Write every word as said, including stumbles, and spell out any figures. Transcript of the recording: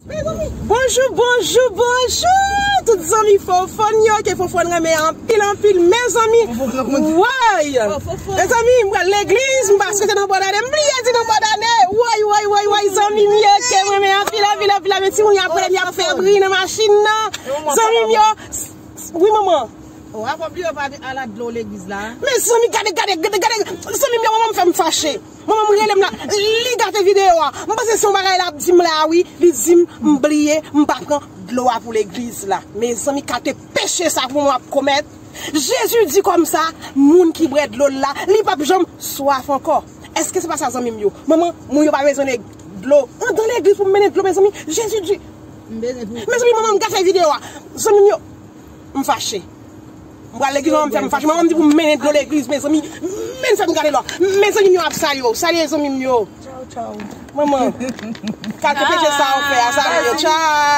Bonjou, bonjou, bonjou! Tout zanmi Fofòn yo, ke Fofòn renmen anpil, anpil, mezanmi. Woy! Mezanmi, m pral legliz, m pa swete nan bòn ane, m bliye di nan bòn ane. Woy, woy, woy, woy, zanmi m yo, ke m renmen anpil, anpil, anpil, anpil, timoun yo ap rele, y ap fè bri nan machin nan. Zanmi m yo, wi, manman. Ou ap bliye pa ala dlo legliz la. Mezanmi, gade, gade, gade, gade, zanmi m yo, manman m fè m fache. Manman m rele m la, li gate videyo a. M panse se yon bagay l ap di m la, wi. Li di m, m bliye, m pa pran dlo a pou legliz la. Mezanmi, kate peche sa pou mwen ap komèt. Jezi di kòmsa, moun ki bwè dlo l la, li p ap janm swaf ankò. Èske se pa sa, zanmi m yo? Manman, moun yo pa bezwen nèg dlo. Andan legliz pou m mennen dlo, mezanmi. Jezi di, mezanmi, manman m gate videyo a. Zanmi m yo, m fache. M pral legliz, manman m fè m fache. Manman m di pou m mennen dlo legliz, mezanmi. Men fè m gade lò. Mezanmi m yo ap salye w. Salye zanmi m yo. Tchaw, tchaw. Manman. Kate peche sa w fè a, salye yo. Tchaw.